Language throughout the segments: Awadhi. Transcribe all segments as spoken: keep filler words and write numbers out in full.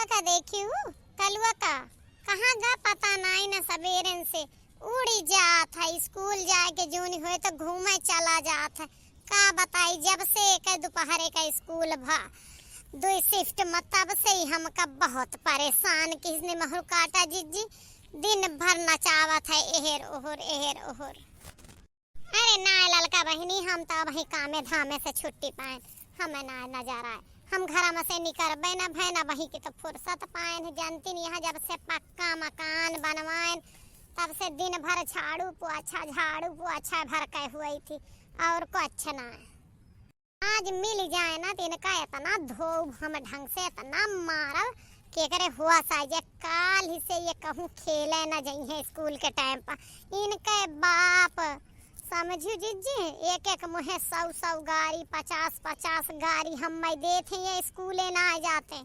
का देखी हूँ, कलुआ का कहाँ गा पता नाई न, सबेरन से उड़ी जात है, स्कूल जाए के जून होए तो घूमे चला जात है। का बताई, जब से एक दोपहरे का स्कूल भा दुई शिफ्ट में, तब से ही हमका बहुत परेशान किसने महू काटा जिज्जी, दिन भर नचावत है एहर ओहर, एहर ओहर। अरे ना ललका बहिनी, हम तो अबहीं कामे धामे से छुट्टी पाएन, हमें ना नजर आए। हम घर में से निकरबे ना भए, ना बही की तो फुर्सत पाएन। जानती नहीं, यहाँ जब से पक्का मकान बनवाएन, तब से दिन भर झाड़ू पोछा, झाड़ू पोछा भर के हुई थी, और कुछ ना। आज मिल जाए ना तो इनका इतना धोब हम ढंग से, इतना मारब कि एकरे हुआ साइजे काल ही से ये कहूँ खेले न जइहे स्कूल के टाइम पर। इनके बाप समझू जिज्जी, एक एक मुहे सौ सौ गारी, पचास पचास गारी हम मैं देते हैं, ये स्कूले ना जाते।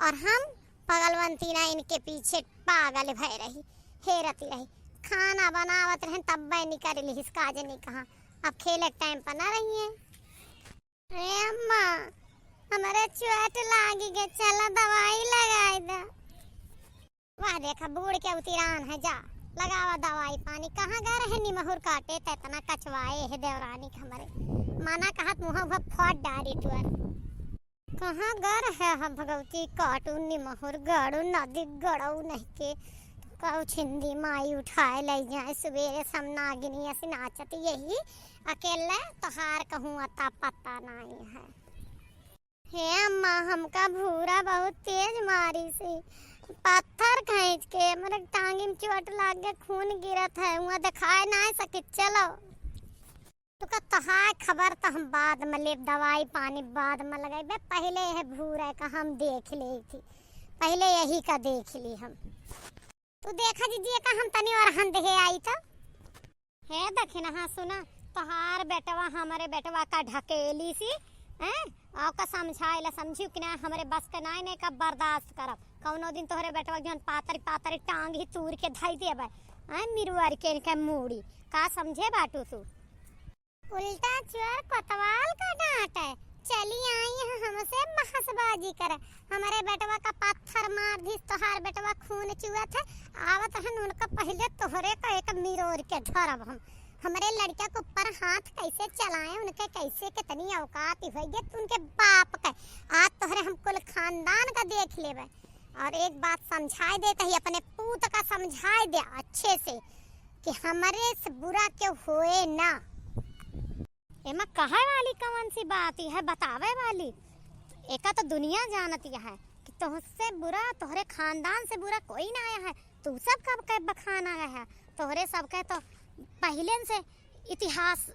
और हम पगलवंती ना इनके पीछे पागल भय रही, हेरती रही। खाना बनावत रहन तब मैं निकर लिहिस काज नहीं कहा, अब खेले टाइम पर ना रही है। ए अम्मा, हमरे चोट लागी गे, चला दवाई लगाई द। वाह, देखा बूढ़ के उतिरान है, जा लगावा दवाई पानी। कहाँ गा रहे निमहुर काटे, त इतना कचवाए है देवरानी के हमरे। माना कहत मुँह उहा फोड़ डारी टुअर। कहाँ गा रहे हम भगवती काटू निमहुर गड़ू नदी गड़ऊ नहीं के। कहू छिंदी माई उठाए ले जाए, सुबेरे समनागिनी ऐसी नाचत यही अकेले तोहार कहूँ अता पता नहीं है। हे अम्मा, हमका भूरा बहुत तेज मारी सी, पत्थर खींच के हमरे टांगी में चोट लाग के खून गिरत है, वहाँ दिखाए ना सके। चलो, तुका तोहार खबर तो हम बाद में लेब, दवाई पानी बाद में लगाइबे, पहले है भूरा का हम देख ले थी, पहले यही का देख ली हम। तू देखा जिज्जी का हम तनी और हन देहे आई तो। हे दखिनहा सुना, तोहार बेटवा हमरे बेटवा का ढकेली सी, हैं? ओका समझाए ला समझियो कि ना, हमरे बस के नाई, ने का बर्दाश्त करब। कौनो दिन तोहरे बेटवा के जौन पातरी पातरी टांग ही तूर के धई देबे, हैं? मिरुअर के इनके मूड़ी। का समझे बाटू तू? उल्टा चोर कोतवाल का डांटे, चली आई है हमसे बहसबाजी करे। हमरे बेटवा का पत्थर मार दिस, तोहार बेटवा खून चुअत है। आवत हन उनका पहले तोहरे का एक मिरोर के धरब हम। हमरे लड़का के ऊपर हाथ कैसे चलाए, उनके कैसे कितनी औकात होइगे, उनके बाप के। आज तोहरे हम कुल खानदान का देख लेबे। और एक बात समझाए देत ही, अपने पूत का समझाए दे अच्छे से कि हमरे से बुरा केहू होए ना। एमा कहे वाली कौन सी बात है, बतावे वाली? एका तो दुनिया जानती है कि तोहसे बुरा, तोहरे खानदान से बुरा कोई ना आया है। तू सब कब के बखान आया है, तोहरे सबके तो पहले से इतिहास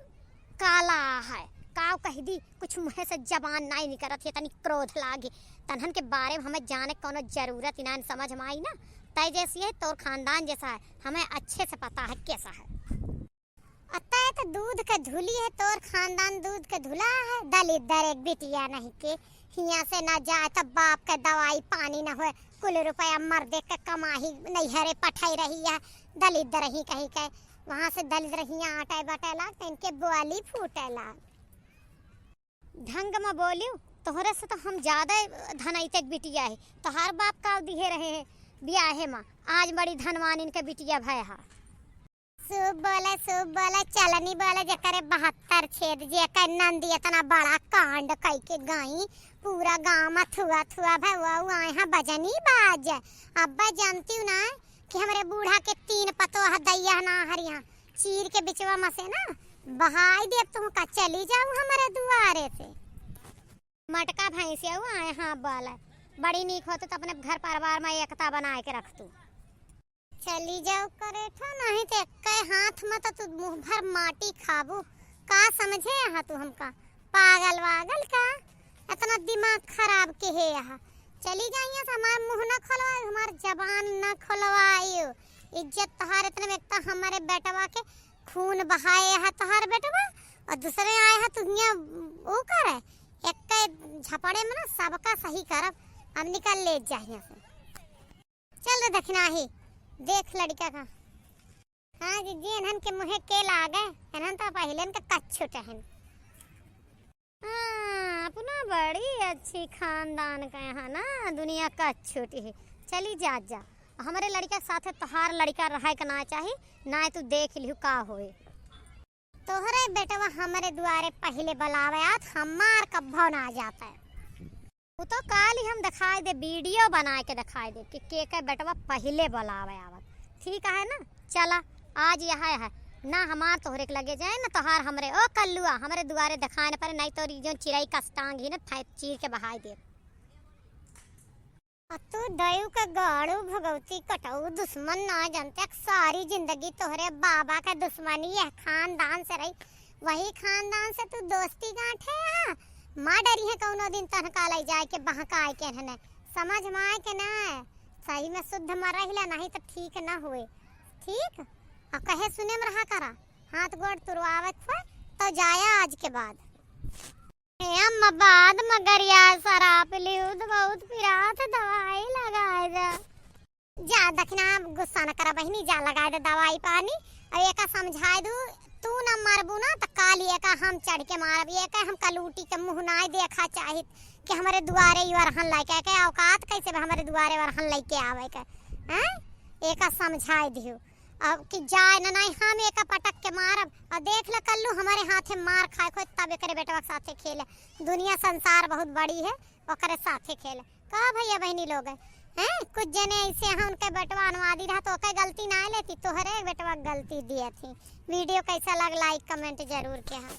काला है। काव कह दी, कुछ मुँह से जबान नाई निकरत है, तनी क्रोध लागी। तनहन के बारे में हमें जाने कौनो जरूरत ही ना, समझ में आई ना। तय जैसी है, तोर खानदान जैसा है, हमें अच्छे से पता है कैसा है। अतः तो दूध के धुली है, तोर खानदान दूध के धुला है। दलिद्दर एक बिटिया नहीं के, हियाँ से ना जाए तब बाप के दवाई पानी न होए, कुल रुपया मर्दे के कमाही नैहरे पठाई रही है। दलिद्दर ही कहीं के, वहाँ से दलिद्दर हियाँ आटे बाटे लाग, तो इनके बोली फूटे लाग। ढंग में बोलियो, तोहरे से तो हम ज्यादा धनैते के बिटिया है। तोहार बाप का दिहे रहे हैं बियाहे में, आज बड़ी धनवान इनके बिटिया भय है। शुभ बोले, शुभ बोले, चलनी बोले, जेकरे बहत्तर छेद, जेकर नंदी इतना बड़ा कांड कई के गई, पूरा गांव में थुआ थुआ भय, वो आए हैं बजनी बाज। अब जानती हूँ ना कि हमरे बूढ़ा के तीन पतोह दैया ना हरिया, चीर के बिचवा में से ना बहाई देब तुमका, चली जाऊ हमरे दुआरे से। मटका भैंसिया आए हाँ बोले, बड़ी नीक होते तो अपने घर परिवार में एकता बनाए के रखतू। चली जाओ करेठा, नहीं तो एक्के हाथ में तो तू मुंह भर माटी खाबू। का समझे यहाँ तू हमका? पागल वागल का? इतना दिमाग खराब के है यहाँ? चली जाइए से हमार मुंह ना खोलवाए, हमार जबान ना खोलवाए। इज्जत तोहार इतने में, एक तो हमारे बेटवा के खून बहाए है तोहार बेटवा, और दूसरे आए है तू हियाँ वो करे। एक्के झपड़े में ना सबका सही करब। अब निकल ले जा हियाँ से। चल रे दखिनाही, देख लड़का का। हाँ जिज्जी, इन्हन के मुँहे के लागे, इन्हन तो पहिले इनके कच्छुट हन। हाँ, अपना बड़ी अच्छी खानदान का यहाँ ना दुनिया का छूटी है। चली जा, जा। हमरे लड़का के साथे तोहार लड़का रहे के ना चाही, ना तू देख लिहू का होए। तोहरे बेटवा हमरे दुआरे पहिले बुलावे आत, हमार कब्बो ना जाता है। वो तो काली हम दिखाई दे, वीडियो बनाए के दिखाई दे कि के के बेटवा पहिले बुलावे आवत। ठीक है ना, चला आज यह है ना, हमार तोहरे के लगे जाए ना तोहार हमरे। ओ कल्लुआ, हमरे दुआरे दिखाए न पड़े, नहीं तो रीजन चिड़ई कस टांग ही ना फैंक चीर के बहाई दे। और तू दयू के गाड़ू भगवती कटऊ दुश्मन ना जानते, सारी जिंदगी तोहरे बाबा के दुश्मनी है, खानदान से रही, वही खानदान से तू दोस्ती गांठे है। माँ डरी है कौनो दिन तनका ले जाए के बहकाए के हने, समझ में आए के ना, सही में शुद्ध में रहिला, नहीं तो ठीक ना हुए। ठीक, और कहे सुने में रहा करा, हाथ गोड़ तुरवावत हुए तो जाया आज के बाद। ए अम्मा, बाद में गरिया शराब लिहू तो बहुत पिरात, दवाई लगाए दे। जा दखिना, गुस्सा न करा बहिनी, जा लगाए दे दवाई पानी। अब एका समझाए दू, तू न मरबू ना त काली एका हम चढ़ के मारब। एका हम कलूटी के मुँह नाय देखा चाहित कि हमरे दुआरे ई वरहन लइके, के औकात कैसे बा हमरे दुआरे वरहन लइके आवे के, हैं? एका समझाए दिहू। अब कि जाए न, नहीं हम एका पटक के मारब। और देख ले कल्लू, हमरे हाथे मार खाए खोए तब एकरे बेटवा के साथे खेले। दुनिया संसार बहुत बड़ी है, ओकरे साथे खेले। का भैया बहिनी लोग हैं, कुछ जने ऐसे हैं, उनके बेटवा अनुवादी रहा तो ओके गलती ना लेती, तोहरे बेटवा के गलती दिए थी। वीडियो कैसा लग, लाइक कमेंट जरूर के। हाँ,